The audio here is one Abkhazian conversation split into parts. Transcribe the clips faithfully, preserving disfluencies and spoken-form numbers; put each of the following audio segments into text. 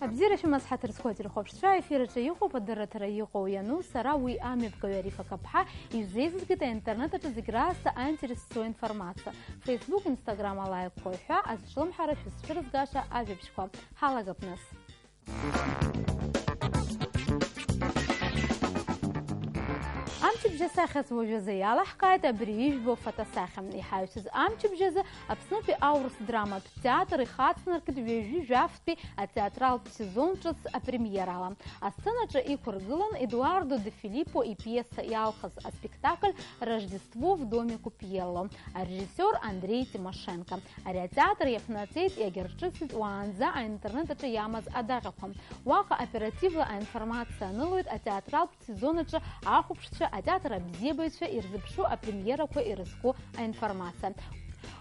Абзиара шәымаз, ҳаҭыр зқәу ателехәаԥшцәа, аефир аҿы иҟоуп адырраҭара Иҟоу иану, сара уи амҩаԥгаҩ Арифа Каԥҳа ишәзеизызгеит аинтернет аҿы зегь раасҭа аинтерес зцу информациа. Facebook, Instagram алаикқәа ҳәа азҿлымҳара шәызцәырызгаша ажәабжьқәа. Ҳалагап нас. Амчыбжь асахьаз уажәазы иалаҳкааит абри ижәбо фотосахьа. Иҳаҩсыз амчыбжь азы Аԥснытәи аурыс драматә театр ихацнаркит ҩажәи жәафтәи атеатралтә сезон ҿыц апремиерала. Асценаҿы иқәыргылан Едуардо де Филиппо ипиеса иалхыз аспектакль Рождество в доме Купиелло, арежиссиор Андрей Тимошенко. Ари атеатр иаԥнаҵеит, иагьырҿыцит уаанӡа аинтернет аҿы иамаз адаҟьақәа. Уаҟа оперативла аинформациа анылоит атеатралтә сезон аҿы ахәаԥшцәа, атеатр абзиабаҩцәа ирзыԥшу апремиерақәа ирызку аинформациа.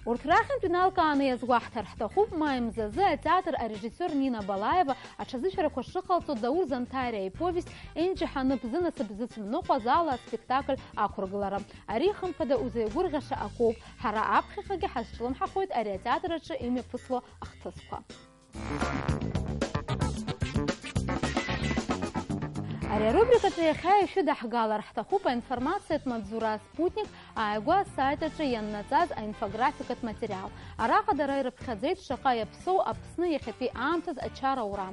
Урҭ рахьынтә иналкааны иазгәаҳҭар ҳҭахуп, маи мзазы атеатр арежиссиор Нина Балаева аҽазышәарақәа шыҟалҵо Даур Занҭариа иповесть Енџьа ҳаныԥ зынасыԥ зыцәымныҟәаз ала аспектакль ақәыргылара. Ари, хымԥада, узеигәырӷьаша акоуп. Ҳара аԥхьахагьы ҳазҿлымҳахоит ари атеатр аҿы имҩаԥысло ахҭысқәа. Ари арубрикаҿы иахьа ишәыдаҳгалар ҳҭахуп аинформациатә маҵзура Спутник ааигәа асайт аҿы ианнаҵаз аинфографикатә материал. Араҟа дара ирыԥхьаӡеит шаҟа иаԥсоу Аԥсны иахьатәи аамҭаз ачара аура.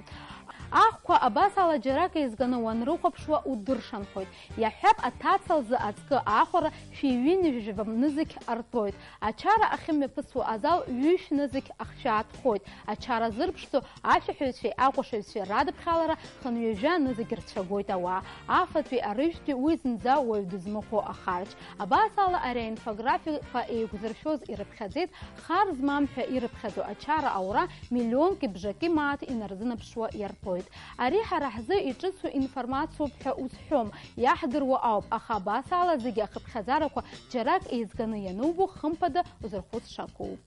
Ахқәа абас ала џьарак еизганы уанрыхәаԥшуа удыршанхоит. Иаҳҳәап, аҭаца лзы аҵкы аахәара шәи ҩынҩажәи жәаба нызқь артәоит. Ачара ахьымҩаԥысуа азал ҩышә нызқь ахшәа аатәхоит. Ачара зырԥшӡо ашәаҳәаҩцәеи акәашаҩцәеи радыԥхьалара хынҩажәа нызқь рцәагоит ауаа. Афатәи арыжәтәи уи зынӡа уаҩ дызмыхәо ахарџь. Абас ала ари аинфографикақәа еиқәзыршәоз ирыԥхьаӡеит, хар змам ҳәа ирыԥхьаӡо ачара аура миллионки бжаки мааҭ инарзынаԥшуа иартәоит. Ари ҳара ҳзы иҿыцу информациоуп ҳәа узҳәом, иаҳдыруа ауп, аха абас ала зегьы ахыԥхьаӡарақәа џьарак еизганы ианубо, хымԥада, узырхәыцша акоуп.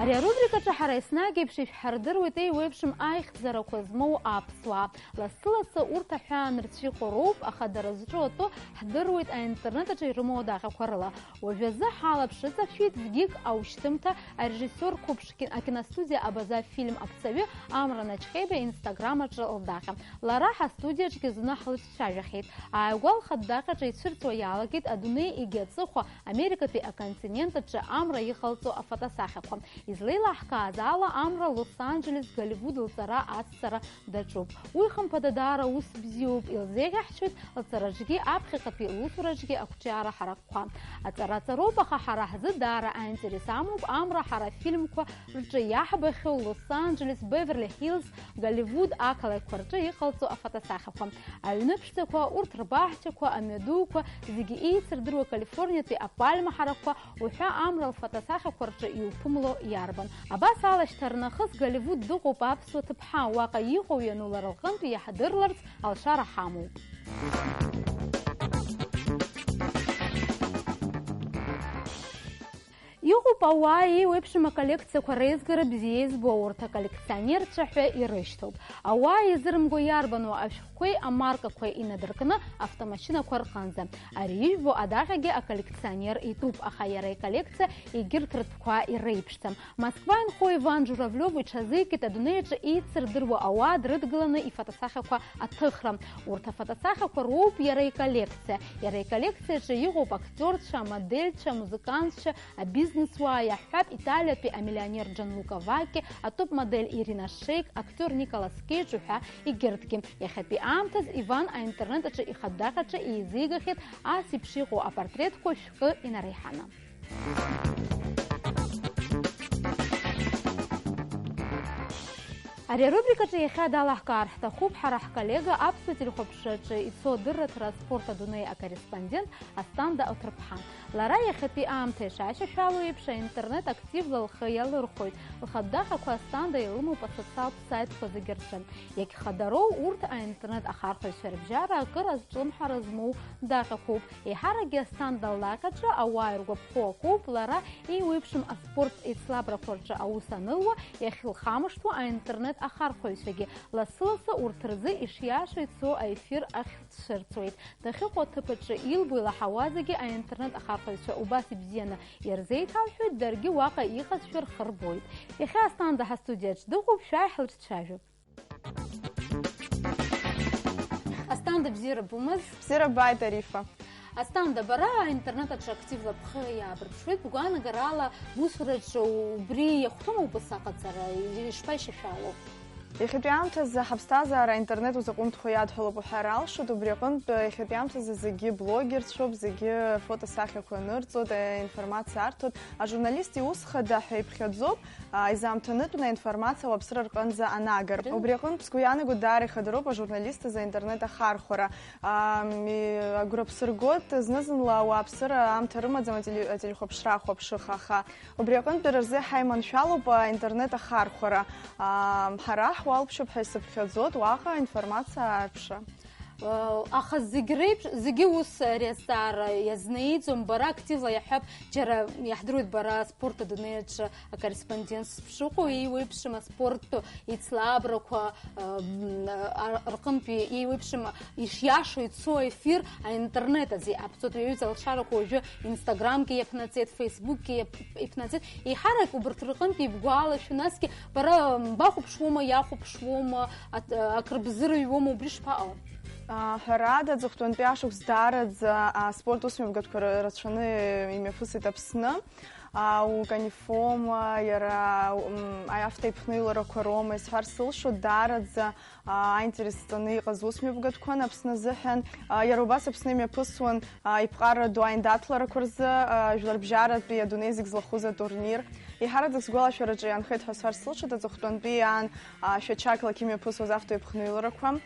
Ари арубрикаҿы ҳара еснагь еиԥш ишәҳардыруеит еиуеиԥшым аихьӡарақәа змоу аԥсуаа. Лассы-лассы урҭ аҳәаанырцә иҟоу роуп, аха дара зҿу атәы ҳдыруеит аинтернет аҿы ирымоу адаҟьақәа рыла. Уажәазы ҳалаԥш ыҵашәеит Згьык аушьҭымҭа арежиссиор қәыԥш кин-, акиностудиа Абаза фильм аԥҵаҩы Амра Начхебиа Instagram аҿы лдаҟьа. Лара ҳастудиаҿгьы зны ҳлыҿцәажәахьеит. Ааигәа лхатә даҟьаҿы ицәырҵуа иалагеит адунеи егьи аҵыхәа Америкатәи аконтинент аҿы Амра иҟалҵо афотосахьақәа. Излеилаҳкааз ала, Амра Лос-Анџелес, Голливуд лҵара ацҵара даҿуп. Уи, хымԥада, даара ус бзиоуп, илзеиӷьаҳшьоит лҵараҿгьы, аԥхьаҟатәи лусураҿгьы ақәҿиара ҳаракқәа. Аҵара ҵароуп, аха ҳара ҳзы даара аинтерес амоуп Амра ҳара афильмқәа рҿы иаҳбахьоу Лос-Анџелес, Беверли Ҳиллз, Голливуд ақалақьқәа рҿы иҟалҵо афотосахьақәа. Аҩны ԥшӡақәа, урҭ рбаҳчақәа, амҩадуқәа, зегьы еицырдыруа Калифорниатәи апальма ҳарақәа уҳәа Амра лфотосахьақәа рҿы иуԥымло иарбан? Абас ала шьҭарнахыс Голливуд дыҟоуп аԥсуа ҭыԥҳа, уаҟа иҟоу иану лара лҟынтә иаҳдырларц алшара ҳамоуп. Иҟоуп ауаа еиуеиԥшым аколлекциақәа реизгара бзиа избо, урҭ аколлекционерцәа ҳәа ирышьҭоуп. Ауаа еизырымго иарбану ашәҟәқәеи амаркақәеи инадыркны автомашьынақәа рҟынӡа. Ари ижәбо адаҟьагьы аколлекционер итәуп, аха иара иколлекциа егьырҭ ртәқәа иреиԥшӡам. Москва инхо Иван Журавлев иҽазикит адунеи аҿы еицырдыруа ауаа дрыдгыланы ифотосахьақәа аҭыхра. Урҭ афотосахьақәа роуп иара иколлекциа. Иара иколлекциаҿы иҟоуп актиорцәа, амодельцәа, амузыкантцәа, абизнесуаа, иаҳҳәап, Италиатәи амиллионер Джанлука Вакки, атоп-модель Ирина Шейк, актиор Николас Кейџь уҳәа егьырҭгьы. Иахьатәи аамҭаз Иван аинтернет аҿы ихатә даҟьаҿы еизигахьеит ас еиԥш иҟоу апортретқәа шәкы инареиҳаны. Ари арубрикаҿы иахьа далаҳкаар ҳҭахуп ҳара ҳколлега, аԥсуа телехәаԥшраҿы ицо адырраҭара аспорт адунеи акорреспондент Асҭанда Оҭырԥҳа. Лара иахьатәи аамҭа ишашьашәало еиԥш, аинтернет активла лхы иалырхәоит. Лхатә даҟьақәа Асҭанда илымоуп асоциалтә саитқәа зегьы рҿы. Иагьхадароу урҭ аинтернет ахархәаҩцәа рыбжьара акыр азҿлымҳара змоу даҟьақәоуп. Еиҳаракгьы Асҭанда ллаҟьаҿы ауаа иргәаԥхо акоуп, лара еиуеиԥшым аспорт еицлабрақәа рҿы аус анылуа, иахьылхамышҭуа аинтернет ахархәаҩцәагьы. Лассы-лассы урҭ рзы ишиашоу ицо аефир ахь дцәырҵуеит. Дахьыҟоу аҭыԥ аҿы илбо-илаҳауа зегьы аинтернет ахархәаҩцәа убас ибзианы ирзеиҭалҳәоит, даргьы уаҟа иҟазшәа рхы рбоит. Иахьа Асҭанда ҳастудиаҿ дыҟоуп, шәааи ҳлыҿцәажәап. Асҭанда, бзиара бымаз? Бзиара бааит, Арифа. Асҭанда, бара аинтернет аҿы активла бхы иаабырԥшуеит, бгәаанагарала бусураҿы убри иахәҭоума убас аҟаҵара, ишԥаишьашәалоу? Иахьатәи аамҭазы ҳаԥсҭазаара аинтернет узаҟәымҭхо иадҳәалоуп уҳәар алшоит, убри аҟынтә иахьатәи аамҭазы зегьы блогерцәоуп, зегьы фотосахьақәа анырҵоит, аинформациа арҭоит. Ажурналист иус хада ҳәа иԥхьаӡоуп, а, изаамҭанытәны аинформациа ауаԥсыра рҟынӡа анагар. Убри аҟынтә сгәы иаанагоит, даара ихадароуп ажурналист азы аинтернет ахархәара. Ам, и-, агәра бсыргоит, зны-зынла ауааԥсыра аамҭа рымаӡам ателе-, ателехәаԥшра ахәаԥшыха, аха убри аҟынтә дара рзы иаҳа иманшәалоуп аинтернет ахархәара. Ам, ҳара ҳуалԥшьоуп ҳәа исыԥхьаӡоит уаҟа аинформациа аарԥшра. Аха зегь реиԥш, зегьы ус ари азҵаара иазнеиӡом. Бара активла иаҳҳәап, џьара иаҳдыруеит, бара аспорт адунеи аҿы акорреспондент шәыҟоу, еиуеиԥшым аспорттә еицлабрақәа, м, а, рҟынтә еиуеиԥшым ишиашоу ицо аефир аинтернет азы иаԥҵоит. Уи аҩыза алшарақәа уажәы Instagram-гьы иаԥнаҵеит, Facebook-гьы иаԥ-, иаԥнаҵеит. Еиҳарак убарҭ рҟынтә ибгәалашәо, насгьы бара, м, бахәаԥшуоума, иахәаԥшуоума, ат-, акрыбзырҩуама, убри шԥаҟало? А, ҳәарада, аҵыхәтәантәи ашықәс даараӡа аспорт усмҩаԥгатәқәа ра-, рацәаны имҩаԥысит Аԥсны. А, уканифома, иара, м, автоеиԥхныҩларақәа роума, исҳәар сылшоит, даараӡа, а, аинтерес ҵаны иҟаз усмҩаԥгатәқәан Аԥсны азыҳәан. А, иара убас Аԥсны имҩаԥысуан, а, иԥҟара ду аиндаҭларақәа рзы, а, жәларбжьаратәи адунеи зегь злахәыз атурнир. Еиҳараӡак сгәалашәараҿы иаанхеит ҳәа сҳәар сылшоит, аҵыхәтәантәи аан, а, шәачақьлак имҩаԥысуаз автоеиԥхныҩларақәа.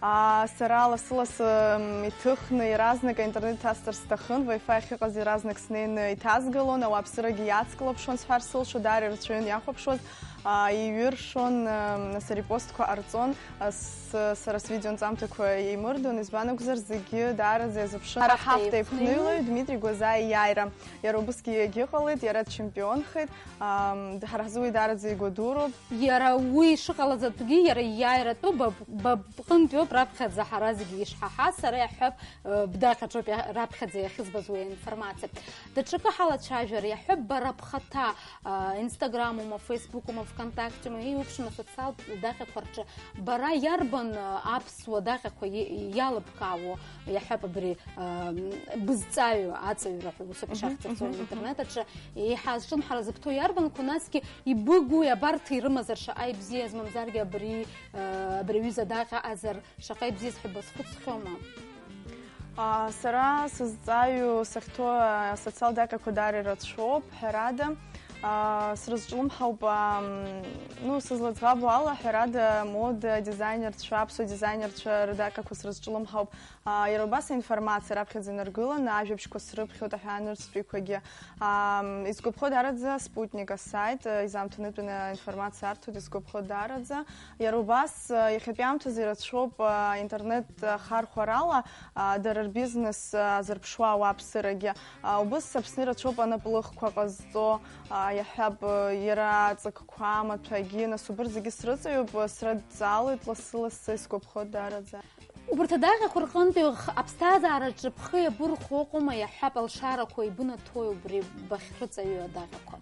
Аа, сара лассы-лассы, м, иҭыхны иаразнак аинтернет ҭасҵар сҭахын, Wi-Fi ахьыҟаз иаразнак снеины иҭазгалон, ауааԥсырагьы иацклаԥшуан, сҳәар сылшо, даара ирацәаҩын иахәаԥшуаз, аа, иҩыршон, м, нас арепостқәа ҟарҵон, а, с-, сара свидеонҵамҭақәа еимырдон, избан акәзар, зегьы даараӡа иазыԥшын. Ҳара ҳаф деиԥхныҩлоит Дмитри Гәаза ииааира. Иара убысгьы иагьыҟалеит, иара дчемпионхеит, ам, д-, ҳара ҳзы уи даараӡа игәадуроуп. Иара уи ишыҟалаз атәгьы, иара ииааиратәы ба, ба бҟынтәиоуп раԥхьаӡа ҳара зегьы ишҳаҳаз, сара иаҳҳәап, э, бдаҟьаҿоуп иа-, раԥхьаӡа иахьызбаз уи аинформациа. Даҽакы ҳалацәажәар иаҳҳәап, бара бхаҭа, а, Инстаграмума, Фейсбукума, ВКонтактеума, еиуеиԥшым асоциалтә даҟьақәа рҿы бара иарбан, а, аԥсуа даҟьақәа и-, иалыбкаауо, иаҳҳәап, абри, а, м, бызҵаҩы аҵаҩра ҳәа усуп ишахьӡырҵо, мгм, мгм, интернет аҿы еиҳа азҿлымҳара зыбҭо иарбанқәоу, насгьы ибыгу, абарҭ ирымазар шаҟа ибзиаз, мамзаргьы абри, а, абри аҩыза даҟьа азар шаҟа ибзиаз ҳәа базхәыцхьоума? А, сара сызҵаҩу сахьҭоу, а, асоциал даҟьақәа даара ирацәоуп, ҳәарада. А, срызҿлымҳауп, ам, ну, сызлаӡӷабу ала, ҳәарада, мода дизайнерцәа, аԥсуа дизайнерцәа рдаҟьақәа срызҿлымҳауп. А, иара убас аинформациа раԥхьаӡа инаргыланы, ажәабжьқәа срыԥхьоит, аҳәаанырцәтәиқәагьы. Ам, исгәаԥхо даараӡа Спутник асайт, а, изаамҭанытәаны аинформациа арҭоит, исгәаԥхо даараӡа. Иара убас, а, иахьатәи аамҭазы ирацәоуп, а, интернет ахархәарала, а, дара рбизнес, а, зырԥшуа ауааԥсырагьы. А, убыс Аԥсны ирацәоуп анаплыхқәа ҟазҵо, а, иаҳҳәап, а, иара аҵакқәа, амаҭәагьы, нас убырҭ зегьы срыҵаҩуп, а, срыдҵаалоит лассы-лассы, исгәаԥхо даараӡа. Убарҭ адаҟьақәа рҟынтәи х-, аԥсҭазаараҿы бхы иабырхәо ыҟоума, иаҳҳәап, алшарақәа ибынаҭои убри бахьрыҵаҩу адаҟьақәа?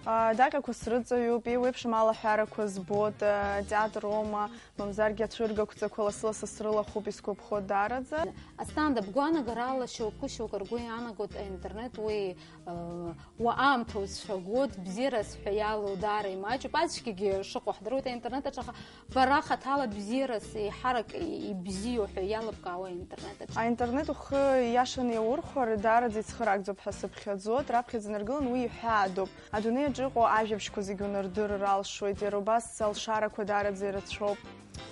А, адаҟьақәа срыҵаҩуп, еиуеиԥшым алаҳәарақәа збоит, а, театр оума, мамзаргьы ацәыргақәҵақәа лассы-лассы срылахәуп, исгәаԥхо даараӡа. Асҭанда, бгәаанагарала шьоукы-шьоукы ргәы иаанагоит аинтернет, уи, э, уа аамҭа уцәагоит, бзиарас ҳәа иалоу даара имаҷуп. Ацәгьагьы шыҟоу ҳдыруеит аинтернет аҿы, аха бара хаҭала бзиарас еиҳарак ибзиоу ҳәа иалыбкаауа аинтернет аҿы? Аинтернет ухы иашаны иаурхәар, даараӡа ицхыраагӡоуп ҳәа сыԥхьаӡоит, раԥхьаӡа инаргылан уи иҳәаадоуп. Адунеи аҿы иҟоу ажәабжьқәа зегьы унардырыр алшоит, иара убас алшарақәа даараӡа ирацәоуп.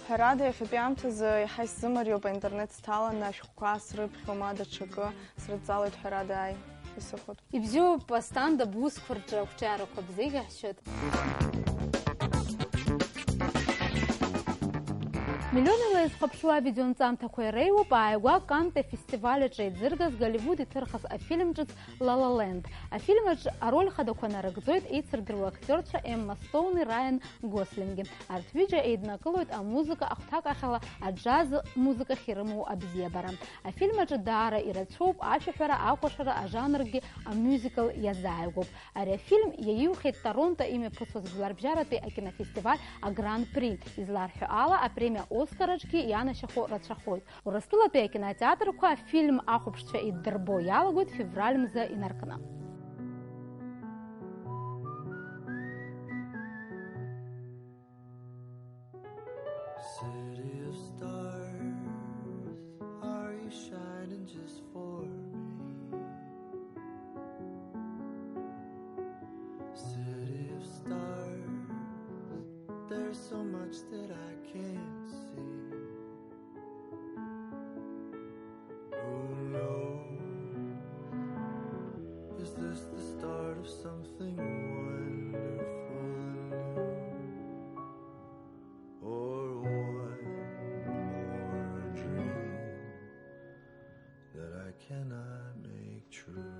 Ҳәарада, иахьатәи аамҭазы иаҳа исзымариоуп аинтернет сҭаланы, ашәҟәқәа срыԥхьома, даҽакы срыдҵалоит, ҳәарада, ааи. исыхәоит. Ибзиоуп, Асҭанда, бусқәа рҿы ақәҿиарақәа бзеиӷьаҳшьоит. Миллионла изхыԥшуа авидеонҵамҭақәа иреиуоуп ааигәа Каннтәи афестиваль аҿы еизыргаз Голливуд иҭырхыз афильм ҿыц La La Land. Афильм аҿы ароль хадақәа нарыгӡоит еицырдыруа актиорцәа Емма Стоуни Райан Гослинги. Арҭ ҩыџьа еиднакылоит амузыка ахәҭак ахьала аџьаз музыкахь ирымоу абзиабара. Афильм аҿы даара ирацәоуп ашәаҳәара, акәашара ажанргьы, амюзикл иазааигәоуп. Ари афильм иаиухьеит Торонто имҩаԥысуаз жәларбжьаратәи акинофестиваль агран-при. Изларҳәо ала, апремиа Оскар аҿгьы ианашьахо рацәахоит. Урыстәылатәи акинотеатрқәа афильм ахәаԥшцәа иддырбо иалагоит февраль мза инаркны. City of stars, are you shining just for me? City of stars, there's so much that I can't see. Who knows? Is this the start of something wonderful and new? Or one more dream that I cannot make true?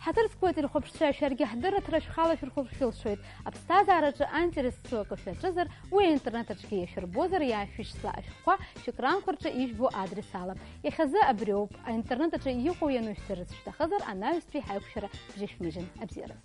Ҳаҭыр зқәу ателехәаԥшцәа, шәаргьы ҳдырраҭара шәхала шәырхәыр шәылшоит. Аԥсҭазаараҿы аинтерес зцу акы шәаҿызар, уи аинтернет аҿгьы иашәырбозар, иаашәышьҭла ашәҟәқәа шәекранқәа рҿы ижәбо адрес ала. Иахьазы абриоуп, аинтернет аҿы иҟоу ианушьҭырц шәҭахызар, анаҩстәи ҳаиқәшәара бжьышәмыжьын. Абзиараз.